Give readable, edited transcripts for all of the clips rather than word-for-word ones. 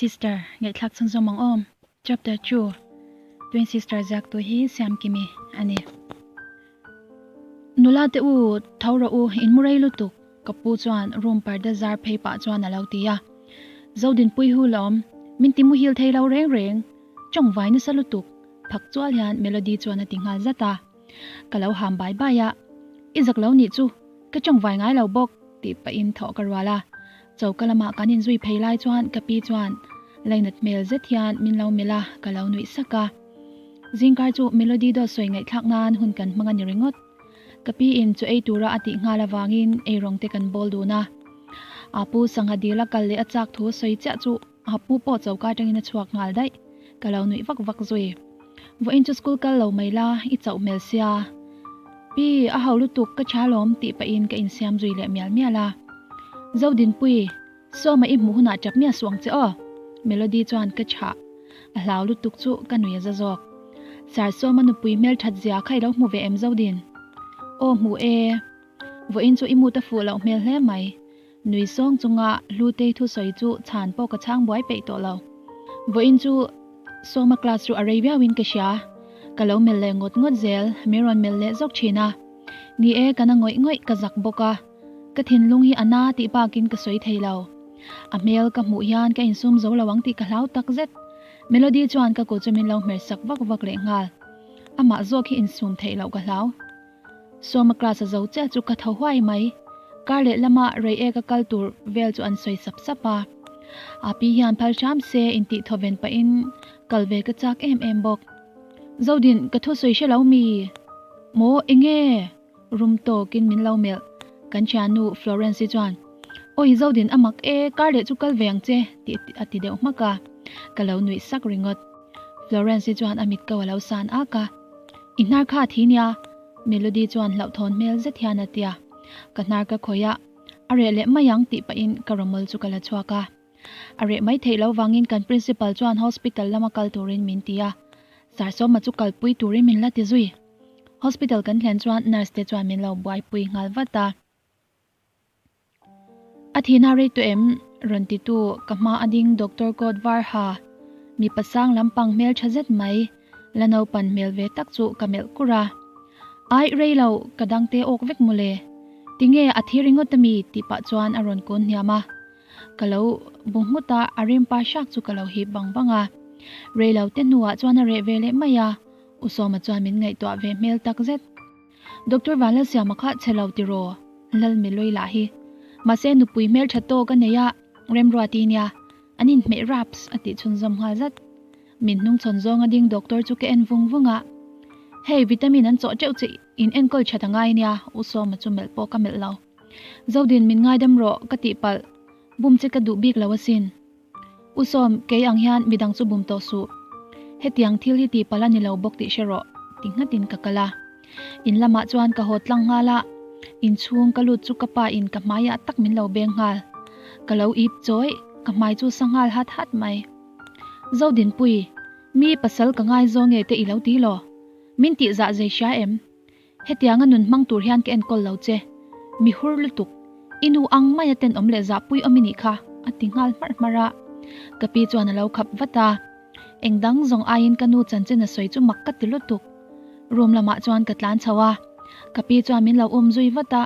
Sister ngaihthlak chhunzawm ang aw. Chapter 2 Twin Sister ziak tu hi Siamkimi a ni. Nula te u, tho rawh u, in mu rei lutuk, ka pu chuan room parda zar phei pah chuan a lo ti a. Zodinpui hu lawm, min ti muhil thei lo reng reng, tawngvai nasa lutuk, phak chual hian Melody chuan a ti nghal zat a. Ka lo ham bai bai a, I zak lo nih chu, ka tawngvai ngai lo bawk, tih pahin thawh ka rual a. Choka lamah kan inzui phei lai chuan ka pi chuan lainat hmel zet hian min lo melh a, ka lo nuih sak a. Zingkar chu Melody dawt sawi ngaihthlak nan hun kan hmang a ni ringawt. Ka pi in chu ei tura a tih nghal avangin eirawng te kan bawl dun a. A pu sangha dil a kal leh a chak thu a sawi chiah chu a pu pawh choka atangin a chhuak nghal daih. Ka lo nuih vak vak zui. Vawiin chu school kal lo mai la, i chauh hmel sia. Pi, a ho lutuk, ka tha lawm tih pahin ka insiam zui leh mial mial a. Zodinpui, Sawma i hmuh hunah tap miah suh ang che aw. Melody chuan ka chhah. A hlau lutuk chu ka nui a za zawk. Sir Sawma nupui hmel that zia kha i lo hmu ve em Zodin? Aw hmu e. Vawiin chu i mut a fuh loh hmel hle mai. Nui sawng chunga Hlutei thusawi chu chhan pawh ka chhang buai peih tawh lo. Vawiin chu Sawma class chu a rei viauin ka hria. Ka lo melh leh ngawt ngawt zel, min rawn melh leh zawk thin a. Ni e, ka na ngawih ngawih ka zak bawk a. Ka thinlung hi a na tih bakin ka sawi thei lo. A hmel ka hmuh hian ka insum zo lo ang tih ka hlau tak zet. Melody chuan ka kut chu min lo hmer sak vak vak leh nghal. Amah zawk hi insum theih loh ka hlau. Sawma class a zo chiah chu ka tho huai mai. Kar leh lama rei eka kal tur vel chu an sawi sap sap a. A pi hian phal hram se intih thawven pahin kal ve ka chak em em bawk. Zodin, ka thusawi hre lo mi? Maw, enge? Rum tawkin min lo melh. Kan thiannu Florence-i chuan, Awi Zodin a mak e, kar leh chu kal ve ang che, tih a ti deuh hmak a. Ka lo nuih sak ringawt. Florence-i chuan a mit ko a lo san ak a. I hnar kha a thi nia, Melody chuan hlauhthawn hmel zet hian a ti a. Ka hnar ka khawih a, a reh leh mai ang tih pahin ka rawmawl chu ka la chhuak a. A reh mai theih lo vangin kan principal chuan hospital lama kal turin min ti a. Sarsawma chu kalpui turin min la ti zui. Hospital kan thlen chuan nurse te chuan min lo buaipui nghal vat a. A thihna rei tawh em? Rawn titu ka hma a ding Doctor coat var ha mipa sang lampang hmel tha zet mai la naupan hmel ve tak chu ka melh kur a. Aih rei lo, ka dangte awk vek mawle. Tinge a thi ringawt ami? tih pah chuan a rawn kun hniam a. Ka lo bu nghut a, a rimpa hrak chu ka lo hip vang vang a. Rei lo te hnuah chuan a reh ve leh mai a, U Sawma chuan min ngaihtuah ve hmel tak zet. Doctor Vanlalsiama kha chhe lo tiraw? Lalmilui lah hi. Mahse nupui hmel tha tawk a nei a, Remruati nia, an inhmeh raps a tih chhunzawm nghal zat. Min hnung chhawn zawng a ding doctor chu ka en vung vung a. Hei vitamin an chawh teuh che in enkawl that a ngai nia, U Sawma chu melh pawh ka melh lo. Zodin min ngaidam rawh ka tih palh, bum che ka duh bik lo asin. U Sawm, kei ang hian midang chu bum tawh suh. Hetiang thil hi tih palh a ni lo bawk tih hre rawh, ti nghatin ka kal a. In lamah chuan ka haw tlang nghal a, inchhung ka lut chu ka pa in ka hmaiah tak min lo beng nghal. Ka lo ip chawi, ka hmai chu sa nghal hat hat mai. Zodinpui, mi pasal ka ngaizawng nge te i lo ti law? Min tih zah zei hria em? Hetianga nun hmang tur hian ka enkawl lo che. Mi hur lutuk. I nu ang maia tenawm leh zahpui awm i nih kha, a ti nghal hmarh hmarh a. Ka pi chuan a lo khap vat a. Eng dang zawng aiin ka nu chanchin a sawi chu mak ka ti lutuk. Room lamah chuan ka tlan chho a. Ka pi chuan min lo um zui vat a.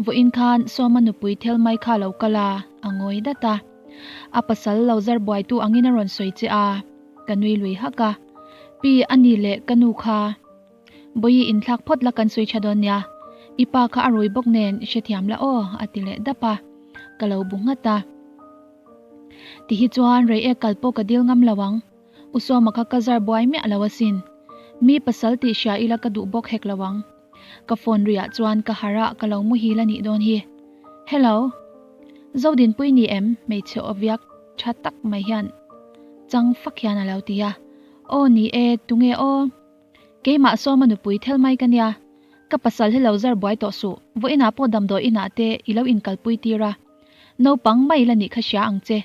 Vawiin khan Sawma nupui thel mai kha a lo kal a, a ngawi dat a. A pasal lo zar buaitu angin a rawn sawi che a. Ka nui lui hak a. Pi, a ni leh ka nu kha. Bawihi inthlak phawt la kan sawi tha dawn nia, i pa kha a rui bawk nen i hrethiam la aw a ti leh dap a, ka lo bu nghat a. Ti hi chuan rei ek kal pawh ka dil ngam lo ang, U Sawma kha ka zar buai miah lo asin. Mi pasal tih hria ila ka duh bawk hek lo ang. Ka phone ruiah chuan ka harh a ka lo muhil a nih dawn hi. Hello. Zodinpui ni em? Hmeichhe aw viak tha tak mai hian chang fak hian a lo ti a. Aw ni e, tunge aw? Keimah Sawma nupui thel mai ka nia, ka pasal hi lo zar buai tawh suh, vawiinah pawh damdawi inah te i lo inkalpui tir a, naupang mai la nih kha hria ang che.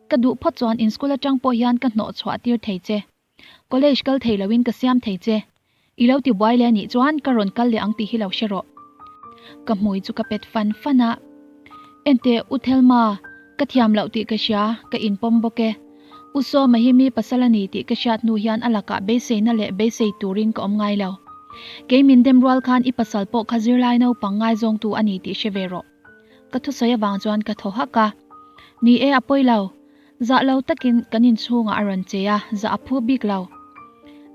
Ka duh phawt chuan in school atang pawh hian ka hnawh chhuah tir thei che. College kal thei loin ka siam thei che. I lo ti buai leh anih chuan ka rawn kal leh ang tih hi lo hre rawh. Ka hmui chu ka pet fan fan a. Enteh U Thelma, ka thiam loh tih ka hria, ka inpawm bawk e. U Sawma hi mi pasal a ni tih ka hriat hnu hian a lakah beiseina leh beisei turin ka awm ngai lo. Kei min dem rual khan i pasal pawh kha zirlai naupang ngaizawngtu a ni tih hre ve rawh. Ka thusawi avang chuan ka thaw hak a. Ni e, a pawi lo. Zah lo takin kan inchhungah a rawn che a, zah a phu bik lo.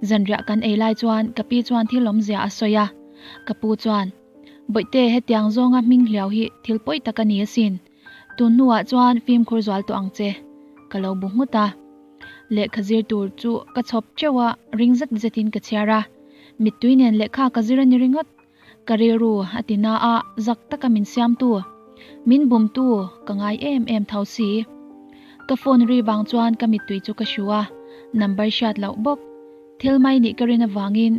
Zanriah kan ei lai chuan ka pi chuan thil awmzia a sawi a. Ka pu chuan, Bawihte, hetiang zawnga hming hliau hi thil pawi tak a ni asin. Tun hnuah chuan fimkhur zual tawh ang che, ka lo bu nghut a. Lehkha zir tur chu ka chhawp teuh a, ring zet zetin ka chhiar a. Mittui nen lehkha ka zir a ni ringawt. Ka rilru a ti na a, zak taka min siamtu, min bumtu ka ngai em em tho si. Ka phone ri vang chuan ka mittui chu ka hru a, number hriat loh bawk. Thil mai nih ka rin avangin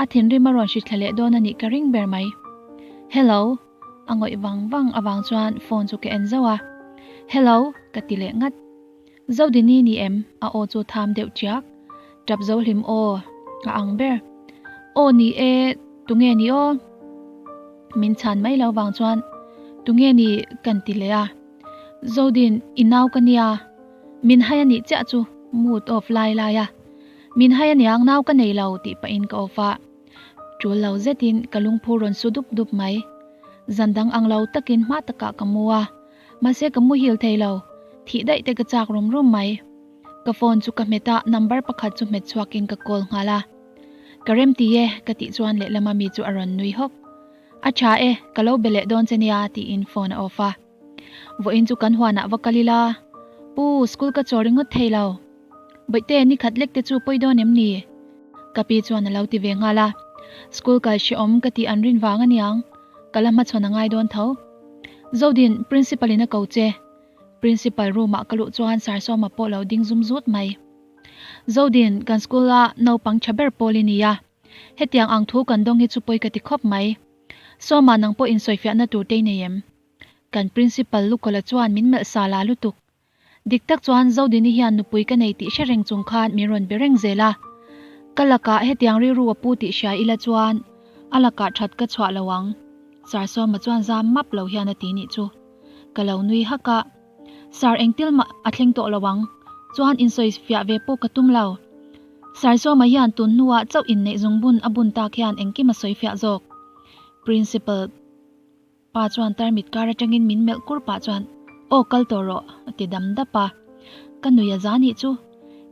a thinrim a rawn hrithla leh dawn a nih ka ring ber mai. Hello! A ngawih vang vang avang chuan phone chu ka en zauh a. Hello! Ka ti leh ngat. Zodini ni em? A aw chu tham deuh chiak. Tap zo hlim aw a ang ber. Aw ni e, tunge ni aw? Min chhan mai lo vang chuan tunge ni kan ti leh a. Zodin, i nau ka nia. Min hai a nih chiah chu mood off lai lai a. Min hai aniang nau ka nei lo tih pahin ka off a. Tul lo zetin ka lungphu rawn su dup dup mai. Zan dang ang lo takin hma takah ka mu a. Mahse ka muhil thei lo, thih daih te ka chak rum rum mai. Ka phone chu ka hmet a, number pakhat chu hmet chhuakin ka call nghal a. Ka rem ti e, ka tih chuan lehlama mi chu a rawn nui hawk. A tha e, ka lo be leh dawn che nia tiin phone a off a. Vawiin chu kan huanah va kal ila, Pu, school ka chaw ringawt thei lo. Bawihte, ni khat lek te chu pawi dawn em ni? Ka pi chuan a lo ti ve nghal a. School kal hrehawm ka tih an rin vang aniang, ka la hmachhawn a ngai dawn tho. Zodin, Principal in a ko che. Principal room ah ka luh chuan Sir Sawma pawh lo ding zum zut mai. Zodin, kan school a naupang tha ber pawl i nia. Hetiang ang thu kan dawng hi chu pawi ka ti khawp mai. Sawma nang pawh insawifiahna tur te i nei em? Kan Principal Lukola chuan min melh sa la lutuk. Dik tak chuan Zodini hian nupui ka nei tih hre reng chung khan min rawn be reng zel a. Ka lakah hetiang rilru a pu tih hria ila chuan a lakah that ka chhuah lo ang. Sir Sawma chuan zam map lo hian a ti nih chu. Ka lo nui hak a. Sir engtil mah a thleng tawh lo ang. Chuan insawi fiah ve pawh ka tum lo. Sir Sawma hian tun hnuah chauh inneih zungbun a bun tak hian engkim a sawi fiah zawk. Principal. Pa chuan tarmit kar atangin min melh kur pah chuan, Aw kal tawh rawh, a ti dam dap a. Ka nui a za nih chu.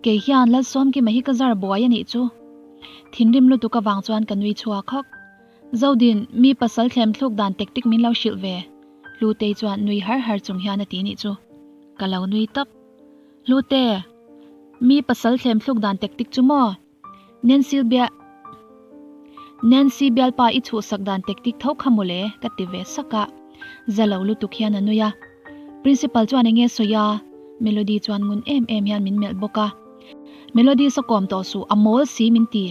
Kei hian Lalsawmkima hi ka zar buai a nih chu. Thinrim lutuk avang chuan ka nui chhuak hawk. Zodin, mi pasal thlem thluk dan tactic min lo hrilh ve. Hlutei chuan nui har har chung hian a ti nih chu. Ka lo nui tawp. Hlute, mi pasal thlem thluk dan tactic chu maw? Nancy bia Nancy bialpa i chhuhsak dan tactic tho kha mawle ka ti ve sak a, za lo lutuk hian a nui a. Principal chuan enge sawi a? Melody chuan ngun em em hian min melh bawk a. Melody saw kawm tawh suh, a mawl si min ti.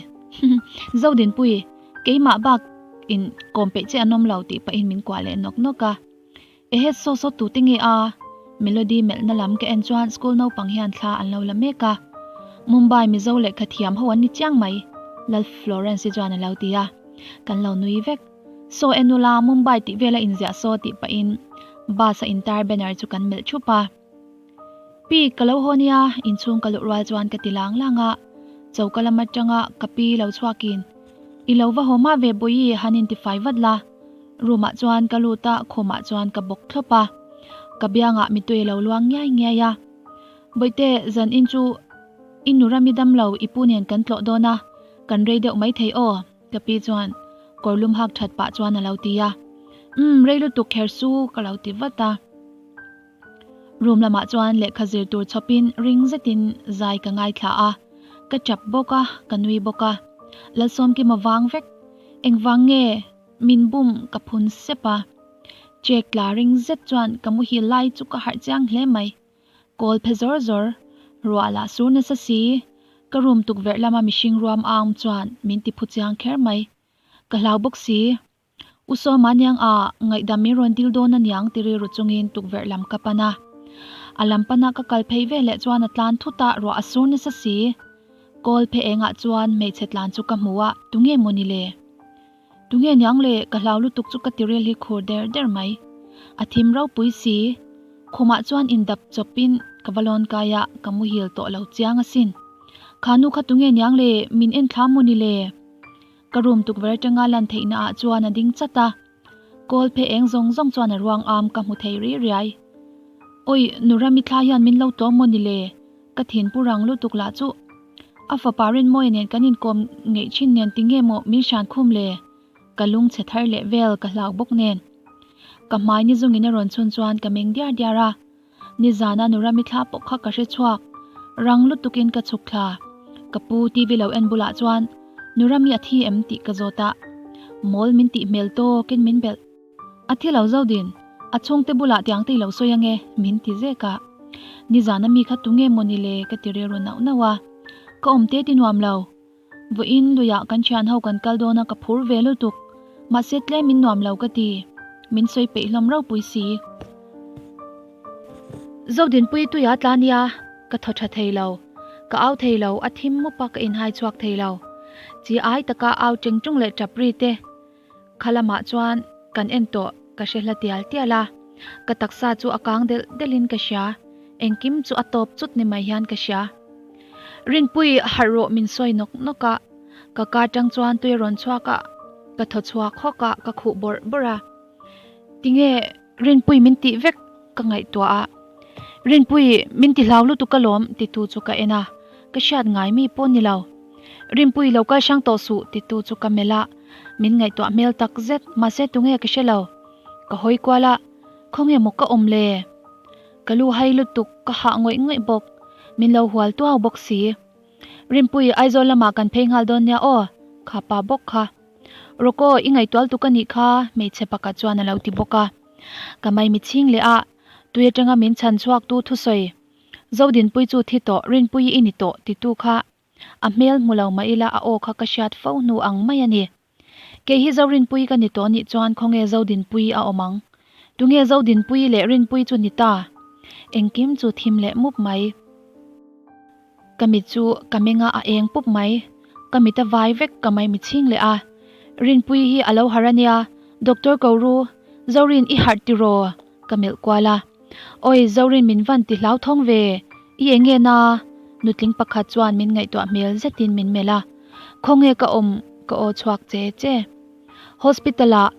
Zodinpui, keimah bak in kawm peih che an awm lo tih pahin min kuah leh nawk nawk a. Ehe saw saw tute nge a? Melody melhna lam ka en chuan school naupang hian thla an lo la mek a. Mumbai Mizo lehkha thiam ho an ni chiang mai, Lal Florence-i chuan a lo ti a. Kan lo nui vek. Saw en ula, Mumbai tih vela inziah saw tih pahin bus a intar banner chu kan melh thup a. Pi, ka lo haw nia, inchhung ka luh rual chuan ka ti lang lang a. Choka lam atanga ka pi lo chhuakin, I lo va haw mah ve Bawihi, han intifai vat la. Room ah chuan ka lut a, khumah chuan ka bawk thlawp a. Ka biangah mitui a lo luang ngiai ngiai a. Bawihte, zan in chu i nu rami dam lo i pu nen kan tlawh dawn a, kan rei deuh mai thei aw, ka pi chuan kawrlum hak that pah chuan a lo ti a. Umm, rei lutuk kher su, ka lo ti vat a. Room lamah chuan lehkha zir tur chhawpin ring zetin zai ka ngaithla a, ka tap bawk a, ka nui bawk a. Lalsawmkima vang vek, engvang nge min bum ka phun sep a. Check tla ring zet chuan ka muhil lai chu ka harh chiang hle mai. Kawl phe zawr zawr, ruah lah sur nasa si, ka room tukverh lama mihring ruam aum chuan min ti phu chiang kher mai. Ka hlau bawk si. U Sawma niang a, ngaihdam min rawn dil dawn aniang ti rilru chungin tukverh lam ka pan a. A lam pana ka kal phei veleh chuan a tlan thut a, ruah a sur nasa si. Kawl phe engah chuan hmeichhe tlan chu ka hmu a, tunge maw ni le? Tunge niang le, ka hlau lutuk chu ka tiril hi khur der der mai. A thim ropui si. Khumah chuan indap chawpin. ka va lawn kai a, ka muhil tawh lo chiang asin. Kha nu kha tunge niang le, min en thla maw ni le? Ka room tukverh atanga lan theihna ah chuan a ding chat a, kawl phe eng zawng zawng chuan a ruang am ka hmu thei ri riai. Awi, nu Rami thla hian min lo tlawm maw ni le? Ka thin pu rang lutuk lah chu a fapa Rinmawia nen kan inkawm ngeih thin nen tinge maw min hran khum le? Ka lung chhe thar leh vel ka hlau bawk nen. Ka hmai ni zungin a rawn chhun chuan ka meng diar diar a. Nizana nu Rami thla pawh kha ka hre chhuak. Rang lutukin ka chhuk thla. Ka pu TV lo en bulah chuan nu Rami a thi em tih ka zawt a. Mawl min tih hmel tawkin min belh. A thi lo zo din. A chhungte bulah tiang te i lo sawi ange min ti zek a. Nizana mi kha tunge maw ni le ka ti rilru nauh nauh a. Ka awm te ti nuam lo. Vawiin luiah kan thian ho kan kal dawn a ka phur ve lutuk. Mahse tlem in nuam lo ka ti. Min sawi peih hlawm ropui si. Zodinpui tuia tla nia ka thaw tha thei lo. Ka au thei lo a thim mup a ka inhai chhuak thei lo. Chi ai taka au teng tung leh tap ri te kha lamah chuan kan en tawh ka hre hla tial tial a. Ka taksa chu a kang delh delh in ka hria. Engkim chu a tawp chut ni mai hian ka hria. Rinpui harh rawh min sawi nawk nawk a, ka ka tang chuan tui a rawn chhuak a, ka thaw chhuak hawk a, ka khuh bawrh bawrh a. Tinge Rinpui min tih vek ka ngaihtuah a, Rinpui min ti hlau lutuk alawm titu chu ka en a, ka hriat ngai mi pawh ni lo. Rinpui lo kal hrang tawh suh titu chu ka melh a, min ngaihtuah hmel tak zet mahse tunge ka hre lo. Ka hawi kual a, khawnge maw ka awm le? Ka lu hai lutuk, ka hah ngawih ngawih bawk. Min lo hual tuau bawk si. Rinpui, Aizawl lamah kan phei nghal dawn nia aw, kha pa bawk kha. Rocco, i ngaihtual tuk a nih kha, hmeichhe pakhat chuan a lo ti bawk a. Ka maimi chhing leh a, tui atanga min chhan chhuaktu thusawi, Zodinpui chu thi tawh, Rinpuii i ni tawh, titu kha. A hmel hmu lo mah ila a aw kha ka hriat fo hnu ang mai a ni. Kei hi Zorinpui ka ni tawh nih chuan khawnge Zodinpui a awm ang? Tunge Zodinpui leh Rinpui chu ni ta? Engkim chu thim leh mup mai. Ka mit chu ka menga a eng pup mai. Ka mit a vai vek ka mai mi chhing leh a. Rinpui hi a lo harh a nia, Doctor ko ru, Zorin i harh tiraw? Ka melh kual a. Awi Zorin min van ti hlau thawng ve, i enge na? Nutling pakhat chuan min ngaihtuah hmel zetin min melh a. Khawnge ka awm ka aw chhuak che che. Hospital ah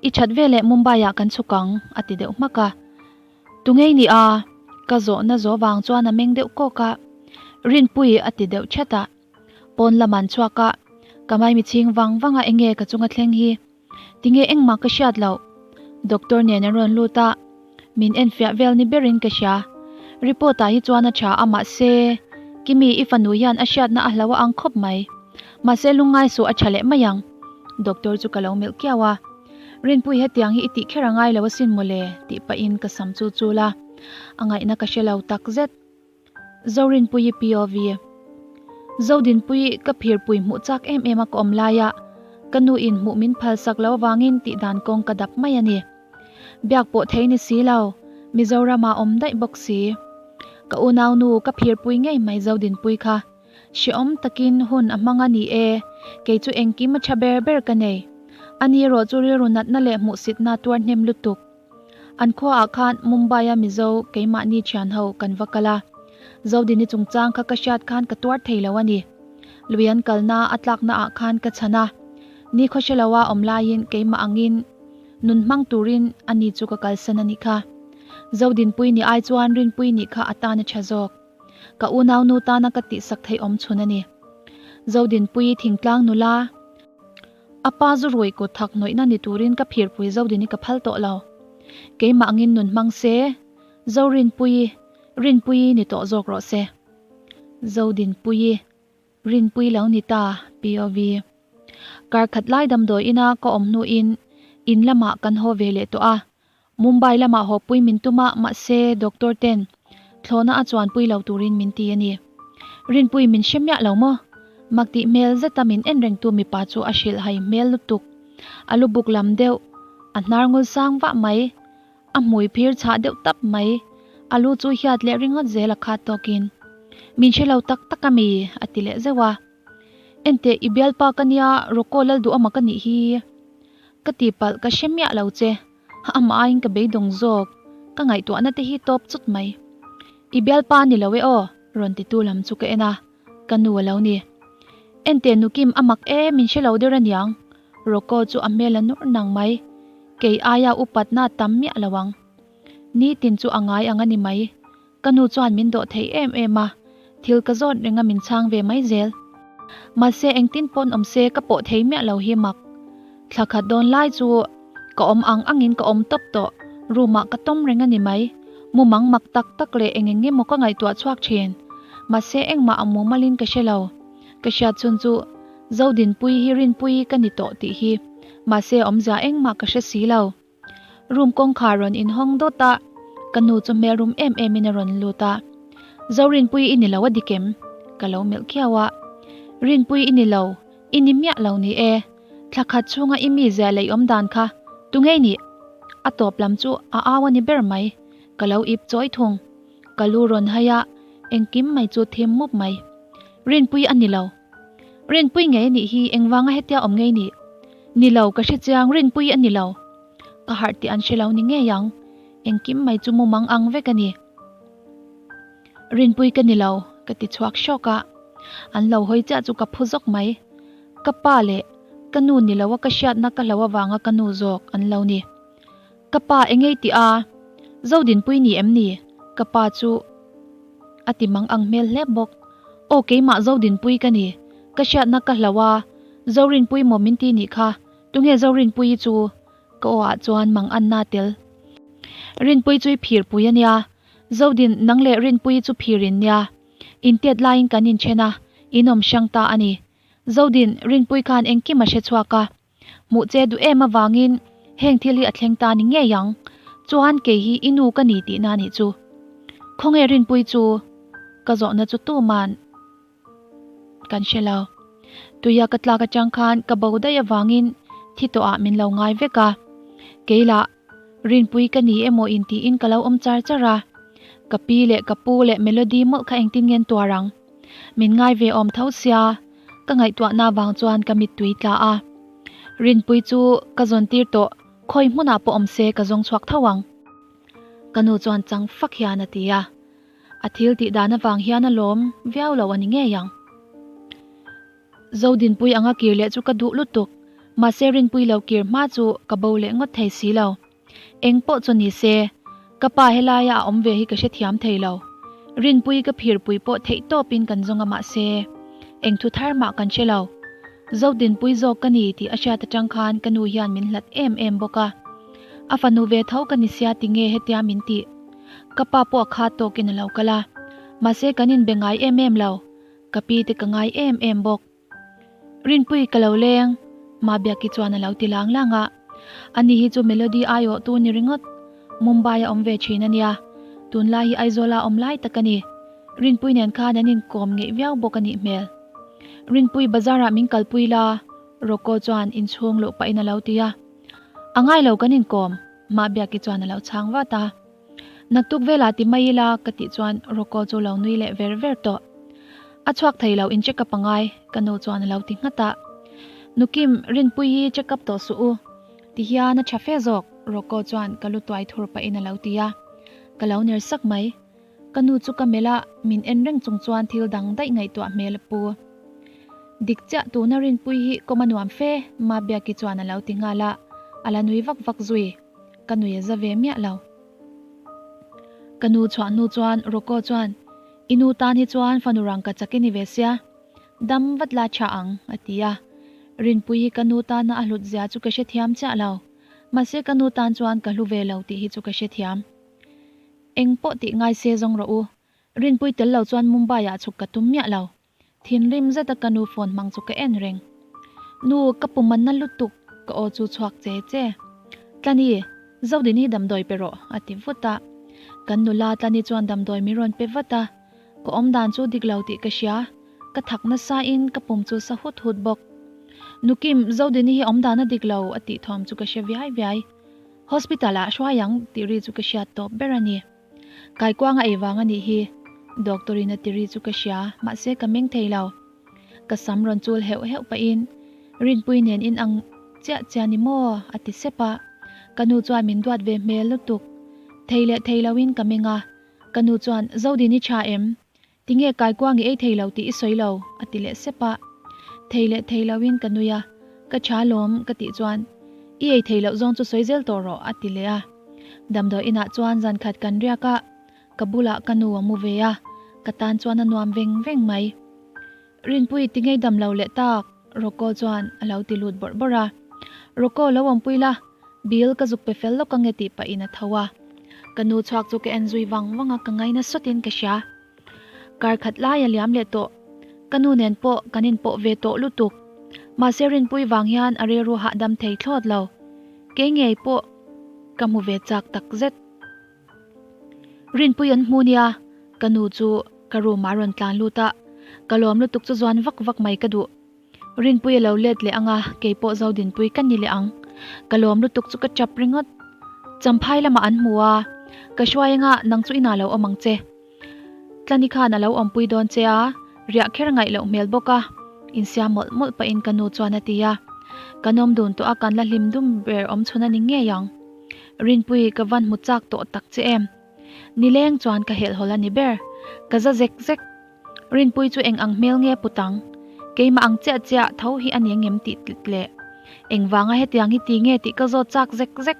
i that veleh Mumbai ah kan chhuk ang a ti deuh hmak a. Tungei ni a? Ka zawhna zawh vang chuan a meng deuh kawk a. Rinpui a ti deuh chat a. Pawn lam an chhuak a, ka maimi chhing vang vang a enge ka chunga thleng hi? Tinge engmah ka hriat loh? Doctor nen an rawn lut a, min enfiah vel ni berin ka hria. Report ah hi chuan a tha a mahse Kimi i fanu hian a hriatna a hlo a ang khawp mai. Mahse lungngai suh a tha leh mai ang. Doctor chu ka lo melh kiau a. Rinpui hetiang hi i tih kher a ngai lo asin mawle tih pahin ka sam chu chul a. A ngaihna ka hre lo takzet. Zorinpuii POV. Zodinpuii ka phirpui hmuh chak em em a ka awm laia ka nu in hmuh min phal sak lo avangin tih dan kawng ka dap mai a ni. Biak pawh thei ni si lo, Mizoram ah awm daih bawk si. Ka unau nu ka phirpui ngei mai Zodinpuii kha. Hrehawm takin hun a hmang a ni e, kei chu engkim a tha ber ber ka nei. Ani erawh chu rilru natna leh hmuhsitna tuar hnem lutuk. An khuaah khan Mumbai-a Mizo keimahni thian ho kan va kal a. Zodini chungchang kha ka hriat khan ka tuar thei lo a ni. Lui an kalna a tlaknaah khan ka chhan a. Ni khawhreloa awm laiin keimah angin nun hmang turin ani chu ka kalsan a nih kha. Zodinpui ni ai chuan Rinpui nih kha a tan a tha zawk. Ka unaunu tana ka tihsak theih awm chhun a ni. Zodinpui thingtlang nula. A pa zu rui kut thak hnawihna ni turin ka phirpui Zodini ka phal tawh lo. Keimah angin nun hmang se, Zorinpuii, Rinpuii ni tawh zawk rawh se. Zodinpuii, Rinpuii lo ni ta, POV. Kar khat lai damdawi ina ka awm hnuin in lamah kan haw ve leh tawh a. Mumbai lamah hawpui min tum a, mahse doctor ten thlawhna a chuanpui lo turin min ti a ni. Rinpui min hre miah lo maw? Mak tih hmel zeta min en rengtu mipa chu a hrilh hai hmel lutuk. A lu buk lam deuh, a hnar ngul sang vah mai, a hmui phir chhah deuh tap mai, a lu chu hiat leh ringawt zel a khat tawkin. Min hre lo tak tak a mi? a ti leh zeuh a. Enteh i bialpa ka nia, Rocco Lalduhawma ka nih hi. Ka tihpalh ka hre miah lo che, amah aiin ka beidawng zawk, ka ngaihtuahna te hi tawp chut mai. I bialpa ni lo e aw, rawn titu lam chu ka en a, ka nu a lo ni. Enteh Nukim a mak e, min hre lo der aniang. Rocco chu a hmel a nawr nang mai. Kei aia upatna a tam miah lo ang. Nitin chu a ngai ang a ni mai. Ka nu chuan min dawh thei em em a, thil ka zawt reng a min chhang ve mai zel. Mahse engtin pawn awm se ka pawh thei miah lo hi mak. Thla khat dawn lai chu ka awm ang angin ka awm tawp tawh, room ah ka tawm reng a ni mai. Mumang mak tak tak leh eng eng emaw ka ngaihtuah chhuak thin. Mahse engmah a mumalin ka hre lo. Ka hriat chhun chu Zodinpuii hi Rinpuii ka ni tawh tih hi. Mahse awmzia engmah ka hre si lo. Room kawngkhar rawn inhawng dawt a, ka nu chu hmel rum em em in a rawn lut a. Zorinpui i ni lo a dik em? Ka lo melh khiau a. Rinpui i ni lo, i ni miah lo ni e. Thla khat chhunga i mi zia lei awm dan kha tu ngei nih? A tawp lam chu a au a ni ber mai. Ka lo ip chawi thung. Ka lu rawn hai a, engkim mai chu thim mup mai. Rinpui a ni lo. Rinpui ngei a nih hi engvanga hetia awm ngei nih? Ni lo, ka hre chiang, Rinpui a ni lo. Ka harh tih an hre lo ni ngei ang. Engkim mai chu mumang ang vek a ni. Rinpui ka ni lo, ka ti chhuak hrawk a. An lo hawi chiah chu ka phu zawk mai. Ka pa leh ka nu ni lo a ka hriatna ka hlo avanga ka nu zawk an lo ni. Ka pa engei tih a? Zodinpui ni em ni? Ka pa chu a ti mang ang hmel hle bawk. Aw keimah Zodinpui ka ni. Ka hriatna ka hlo a, Zorinpui maw min ti nih kha, tunge Zorinpuii chu? Ka aw ah chuan mang anna tel. Rinpui chu i phirpui a nia. Zodin, nang leh Rinpuii chu phir in nia. Intiat laiin kan inthen a, in awm hrang ta a ni. Zodin, Rinpui khan engkim a hre chhuak a. Hmuh che duh em avangin heng thil hi a thleng ta ni ngei ang. Chuan kei hi i nu ka ni tihna nih chu. Khawnge Rinpui chu? Ka zawhna chu tuman kan hre lo. Tuia ka tlak atang khan ka bo daih avangin thi tawhah min lo ngai vek a. Kei lah Rinpui ka ni emaw intiin ka lo awm char char a. Ka pi leh ka pu leh Melody mawlh kha engtin nge an tuar ang? Min ngai ve awm tho sia. Ka ngaihtuahna vang chuan ka mittui tla a. Rinpui chu ka zawn tir tawh, khawi hmunah pawh awm se ka zawng chhuak tho ang. Ka nu chuan chang fak hian a ti a. A thil tih dan avang hian a lawm viau lo a ni ngei ang. Zodinpui anga kir leh chu ka duh lutuk, mahse Rinpui lo kir hma chu ka bo leh ngawt thei si lo. Eng pawh chu ni se, ka pa helaia a awm ve hi ka hrethiam thei lo. Rinpui ka phirpui pawh theih tawpin kan zawng a mahse, eng thu thar mah kan hre lo. Zodinpui zawk ka ni tih a hriat atang khan ka nu hian min hlat em em bawk a. A fanu ve tho ka ni sia tinge hetia min tih. Ka pa pawh a khat tawkin a lo kal a, mahse kan inbe ngai em em lo. Ka pi te ka ngai em em bawk. Rinpui ka lo leng, Mabiaki chuan a lo ti lang lang a. Ani hi chu Melody aiawh tu ni ringawt. Mumbai a awm ve thin a nia. Tunlai hi Aizawla awm lai tak a ni. Rinpui nen khan an inkawm ngeih viau bawk a nih hmel. Rinpui bazar ah min kalpui la, Rocco chuan inchhung luh pahin a lo ti a. A ngai lo kan inkawm, Mabiaki chuan a lo chhang vat a. Naktuk velah ti mai ila ka tih chuan Rocco chu lo nui leh ver ver tawh. A chhuak thei lo in check up a ngai, ka nu chuan a lo ti nghat a. Nu Kim, Rinpui hi check up tawh suh u. Ti hian a tha fe zawk, Rocco chuan ka lu tuai thur pahin a lo ti a. Ka lo ner sak mai. Ka nu chu ka melh a, min en reng chung chuan thil dang daih ngaihtuah hmel a pu. Dik chiah tuna Rinpui hi kawm a nuam fe, Mabiaki chuan a lo ti nghal a, a la nui vak vak zui. Ka nui a za ve miah lo. Ka nu chhuah hnu chuan Rocco chuan, I nu tan hi chuan fanu rang ka chak i ni ve sia, dam vat la tha ang, a ti a. Rinpui hi ka nu tana a hlut zia chu ka hrethiam chiah lo. Mahse ka nu tan chuan ka hlu ve lo tih hi chu ka hrethiam. Eng pawh tih ngai se zawng rawh u. Rinpui tel lo chuan Mumbai ah chhuk ka tum miah lo. Thinrim zeta ka nu phone hmang chu ka en reng. Nu, ka pum a na lutuk, ka aw chu chhuak che che. Tlani, Zodin hi damdawi pe rawh, a ti vut a. Kan nula Tlani chuan damdawi min rawn pe vat a. Ka awm dan chu dik lo tih ka hria. Ka thak nasa in ka pum chu sa hut hut bawk. Nu Kim, Zodini hi awm dan a dik lo, a tih thawm chu ka hre viai viai. Hospital ah hruai ang tih ri chu ka hriat tawp ber a ni. Kaikuang a ei vang a nih hi. Doctor in a ti ri chu ka hria, mahse ka meng thei lo. Ka sam rawn chul heuh heuh pahin, Rinpui nen in ang chiah chiah ni maw? a ti sep a. Ka nu chuan min duat ve hmel lutuk. Thei leh thei loin ka meng a. Ka nu chuan, Zodin i tha em? Tinge kaikuang i ei thei lo tih i sawi lo? a ti leh sep a. Thei leh thei loin ka nui a, Ka tha lawm ka tih chuan, I ei thei loh zawng chu sawi zel tawh rawh a ti leh a. Damdawi inah chuan zan khat kan riak a, ka bulah ka nu a mu ve a, ka tan chuan a nuam veng veng mai. Rinpui tingei dam lo leh tak? Rocco chuan a lo ti lut bawrh bawrh a. Rocco lo awmpui la, bill ka zuk pe fel lawk ange tih pahin a tho a. Ka nu chhuak chu ka en zui vang vang a, ka ngaina sawtin ka hria. Kar khat lai a liam leh tawh. Ka nu nen pawh kan inpawh ve tawh lutuk. Mahse Rinpui vang hian a rilru hahdam thei thlawt lo. Kei ngei pawh ka hmu ve chak takzet. Rinpui an hmu nia, ka nu chu ka room ah a rawn tlan lut a, ka lawm lutuk chu zuan vak vak mai ka duh. Rinpui a lo let leh ang a, kei pawh Zodinpui ka ni leh ang. Ka lawm lutuk chu ka chap ringawt. Champhai lamah an hmu a, ka hruai anga nang chu inah lo awm ang che. Tlani khan a lo awmpui dawn che a, riah kher ngaih loh hmel bawk a, insiam mawlh mawlh pahin ka nu chuan a ti a. Kan awm dun tawh a, kan la hlim dum ber awm chhun a ni ngei ang. Rinpui ka van hmu chak tawh tak che em? Nileng chuan ka helhhawl a ni ber. Ka za zek zek. Rinpui chu eng ang hmel nge put ang? Keimah ang chiah chiah tho hi a ni angem tih leh engvanga hetiang hi ti nge tih ka zawt chak zek zek.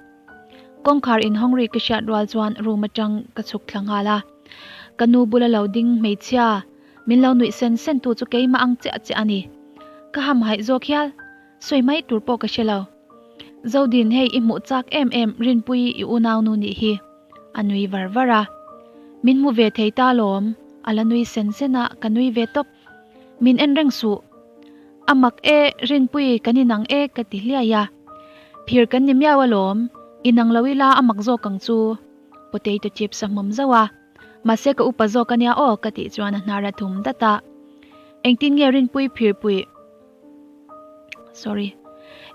Kawngkhar inhawng ri ka hriat rual chuan room atang ka chhuk thla nghal a. Ka nu bula lo ding hmeichhia min lo nuih sen sen tu chu keimah ang chiah chiah a ni. Ka hamhaih zawk hial. Sawi mai tur pawh ka hre lo. Zodin hei i hmuh chak em em Rinpui i unaunu nih hi. A nui var var a. Min hmu ve thei ta lawm, a la nui sen sen a, ka nui ve tawp. Min en reng suh. A mak e, Rinpui kan inang e ka ti hliai a. Phir kan ni miau alawm, inang lo ila a mak zawk ang chu. Potato chips a hmawm zauh a. Mahse ka upa zawk ania aw ka tih chuan a hnar a thum dat a. Engtin nge Rinpui phirpui? Sorry.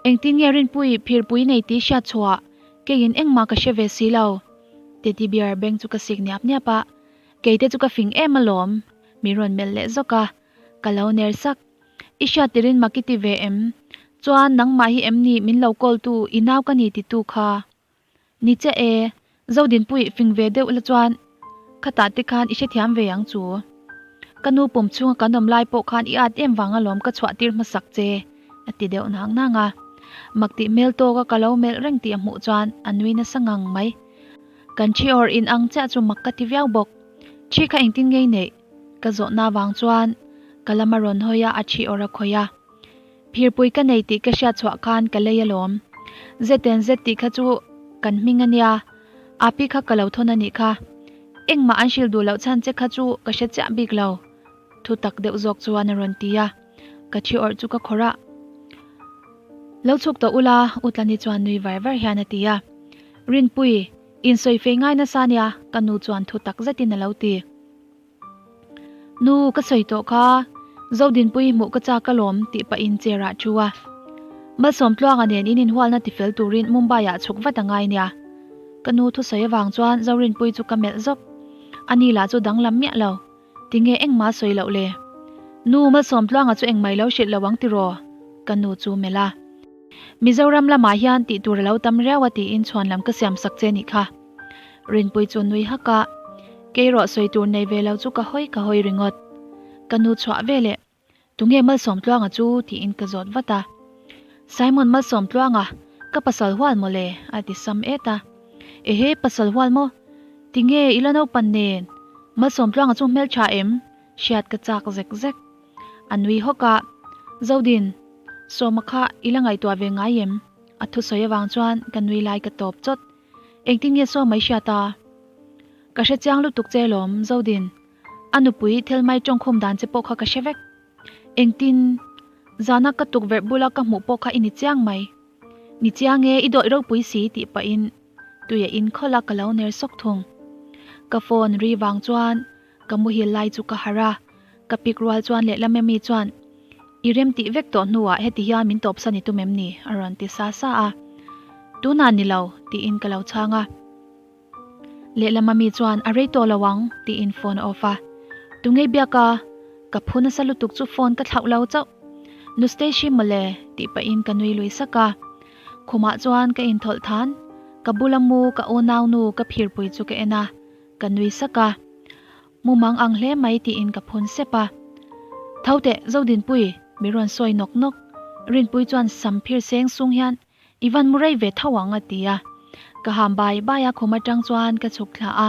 Engtin nge Rinpui phirpui nei tih hriat chhuah keiin engmah ka hre ve si lo. Teddy bear beng chu ka sik niap niap a, keite chu ka fing em alawm, min rawn melh leh zawk a, ka lo ner sak. I hriat tirin mak i ti ve em? Chuan nangmah hi em ni min lo call tu i nau ka ni titu kha? Ni che e, Zodinpui fing ve deuh la chuan khatah te khan i hrethiam ve ang chu. Ka nu pum chhunga kan awm lai pawh khan i at em vang alawm ka chhuah tir hmasak che, a ti deuh nang nang a. Mak tih hmel tawka ka lo melh reng tih a hmuh chuan a nui nasa ngang mai. Kan thi awrh in ang chiah chu mak ka ti viau bawk. Thi kha engtin ngei neih? Ka zawhna vang chuan ka lama rawn hawi a, a thi awrh a khawih a. Phirpui ka nei tih ka hriat chhuah khan ka lei alawm. ZNZ tih kha chu kan hming a nia, Api kha ka lo thawn a nih kha. Engmah an hrilh duh loh chhan che kha chu ka hre chiah bik lo, thu tak deuh zawk chuan a rawn ti a, ka thi awrh chu ka khawrh a. Lo chhuk tawh ula, U Tlani chuan nui var var hian a ti a. Rinpui, insawi fei ngai nasa nia, ka nu chuan thu tak zetin a lo ti. Nu, ka sawi tawh kha, Zodinpui hmuh ka chak alawm tih pahin chair ah thu a. Malsawmtluanga nen in inhualna tifel turin Mumbai ah chhuk vat a ngai nia. Ka nu thusawi avang chuan Zorinpui chu ka melh zawk. Ani lah chu danglam miah lo. Tinge engmah sawi loh le? Nu, Malsawmtluanga chu engmai lo hrilh lo ang tiraw? Ka nu chu melh a. Mizoram lamah hian tih tur a lo tam riau a tiin chhuanlam ka siam sak che nih kha. Rinpui chu nui hak a, kei rawh sawi tur nei ve lo chu ka hawi ka hawi ringawt. Ka nu chhuah ve leh, Tunge Malsawmtluanga chu? tiin ka zawt vat a. Simon Malsawmtluanga, ka pasal hual maw le? a ti sam et a. Ehe, pasal hual maw? Tinge i la naupan nen? Malsawmtluanga chu hmeltha em? Hriat ka chak zek zek. A nui hawk a, Zodin, Sawma kha i la ngaihtuah ve ngai em? A thusawi avang chuan ka nui lai ka tawp chawt. Engtin nge Sawma i hriat a? Ka hre chiang lutuk che lawm, Zodin. A nupui Thelmai tawngkhum dan che pawh kha ka hre vek. Engtin? Zana ka tukverh bula ka hmuh pawh kha i ni chiang mai. Ni chiang e, i dawih ropui si tih pahin tui a inkhawlh a ka lo ner sawk thung. Ka phone ri vang chuan Ka muhil lai chu ka harh a, ka pik rual chuan lehlam emi chuan, I rem tih vek tawh hnuah heti hian min tawpsan i tum em ni? a rawn ti sa sa a. Tunah ni lo, tiin ka lo chhang a. Lehlam ami chuan, A rei tawh lo ang, tiin phone a off a. Tungei biak a, ka phu nasa lutuk chu phone ka thlauh lo chauh. Nu Stacy mawle, tih pahin ka nui lui sak a. Khumah chuan ka inthawlh than, ka bula mu ka unaunu ka phirpui chu ka en a. Ka nui sak a. Mumang ang hle mai tiin ka phun sep a. Tho teh, Zodinpui, mi rawn sawi nawk nawk. Rinpui chuan sam phir seng sung hian, I van mu rei ve tho ang a ti a. Ka ham bai bai a khum atang chuan ka chhuk thla a.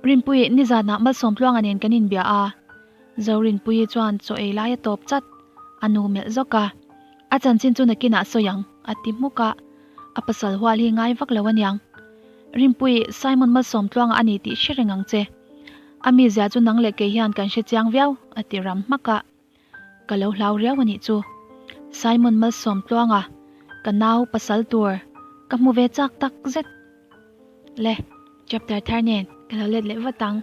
Rinpui, nizanah Malsawmtluanga nen kan inbia a. Zorinpuii chuan chaw ei lai a tawp chat, a nu melh zawk a. A chanchin chu nakinah sawi ang, a ti hmuk a. A pasal hual hi ngai vak lo aniang. Rinpui, Simon Malsawmtluanga a ni tih hre reng ang che. A mizia chu nang leh kei hian kan hre chiang viau, a ti ram hmak a. Ka lo hlau riau a nih chu. Simon Malsawmtluanga, ka nau pasal tur, ka hmu ve chak tak zet. Le, chapter thar nen ka lo let leh vat ang.